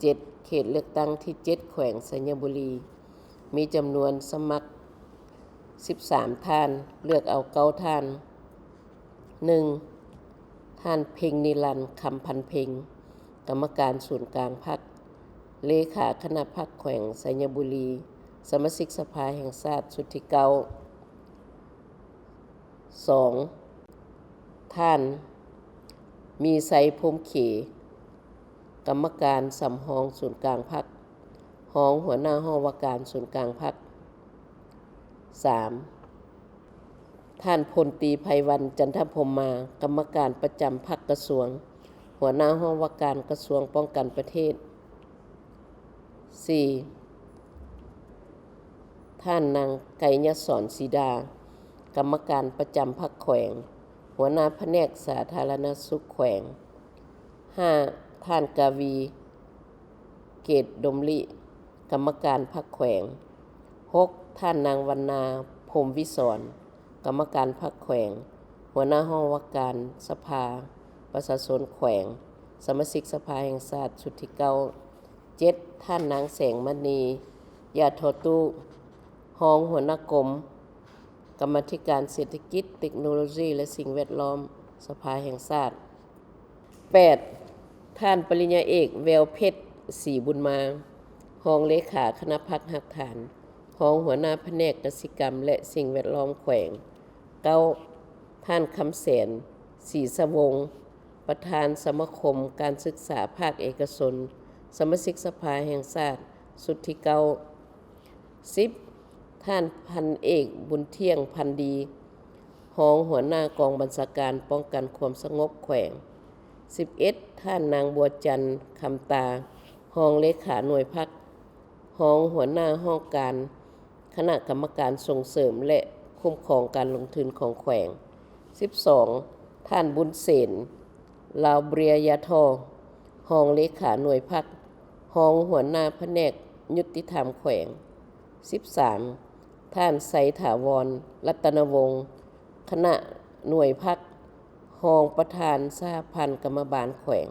ເຈັດ ເຂດເລືອກຕັ້ງທີເຈັດ ແຂວງໄຊຍະບູລີ ມີຈຳນວນສະໝັກສິບສາມທ່ານ, ເລືອກເອົາເກົ້າທ່ານ. ໜຶ່ງ ທ່ານ ເພັງນິລັນ ຄຳພັນເພັງ, ກຳມະການສູນກາງພັກ, ເລຂາຄະນະພັກແຂວງໄຊຍະບູລີ, ສະມາຊິກສະພາແຫ່ງຊາດຊຸດທີເກົ້າ. ສອງ ທ່ານ ມີໄຊ ພົມເຂ, ກຳມະການສຳຮອງສູນກາງພັກ, ຮອງຫົວໜ້າຫ້ອງວ່າການສູນກາງພັກ. ສາມ ທ່ານ ພົນຕີ ໄພວັນ ຈັນທະພົມມາ, ກຳມະການປະຈຳພັກກະຊວງ, ຫົວໜ້າຫ້ອງວ່າການກະຊວງປ້ອງກັນປະເທດ. ສີ່ ທ່ານ ນາງ ໄກຍະສອນ ສີດາ, ກຳມະການປະຈຳພັກແຂວງ, ຫົວໜ້າພະແນກສາທາລະນະສຸກແຂວງ. ຫ້າ ທ່ານ ກາວີ ເກດດົມລິ, ກຳມະການພັກແຂວງ. ຫົກ ທ່ານ ນາງ ວັນນາ ພົມວິສອນ, ກຳມະການພັກແຂວງ, ຫົວໜ້າຫ້ອງວ່າການສະພາປະຊາຊົນແຂວງ, ສະມາຊິກສະພາແຫ່ງຊາດຊຸດທີເກົ້າ. ເຈັດ ທ່ານ ນາງ ແສງມະນີ ຢາທໍ່ຕູ້, ຮອງຫົວໜ້າກົມ ກຳມາທິການເສດຖະກິດ, ເຕັກໂນໂລຊີ ແລະ ສິ່ງແວດລ້ອມ ສະພາແຫ່ງຊາດ. ແປດ ທ່ານ ປະລິນຍາເອກ ແວວເພັດ ສີບຸນມາ, ຮອງເລຂາຄະນະພັກຮາກຖານ, ຮອງຫົວໜ້າພະແນກກະສິກຳ ແລະ ສິ່ງແວດລ້ອມແຂວງ. ເກົ້າ ທ່ານ ຄຳແສນ ສີສະວົງ, ປະທານສະມາຄົມການສຶກສາພາກເອກະຊົນ, ສະມາຊິກສະພາແຫ່ງຊາດຊຸດທີເກົ້າ. ສິບ ທ່ານ ພັນເອກ ບຸນທ່ຽງ ພັນດີ, ຮອງຫົວໜ້າກອງບັນຊາການປ້ອງກັນຄວາມສະຫງົບແຂວງ. ສິບເອັດ ທ່ານ ນາງ ບົວຈັນ ຄຳຕາ, ຮອງເລຂາໜ່ວຍພັກ, ຮອງຫົວໜ້າຫ້ອງການຄະນະກຳມະການສົ່ງເສີມ ແລະ ຄຸ້ມຄອງການລົງທຶນຂອງແຂວງ. ສິບສອງ ທ່ານ ບຸນເສນ ລາວເບຍຢາທໍ, ຮອງເລຂາໜ່ວຍພັກ, ຮອງຫົວໜ້າພະແນກຍຸຕິທຳແຂວງ. ສິບສາມ ທ່ານ ໄຊຖາວອນ ລັດຕະນະວົງ, ຄະນະໜ່ວຍພັກ, ຮອງປະທານສະຫະພັນກຳມະບານແຂວງ.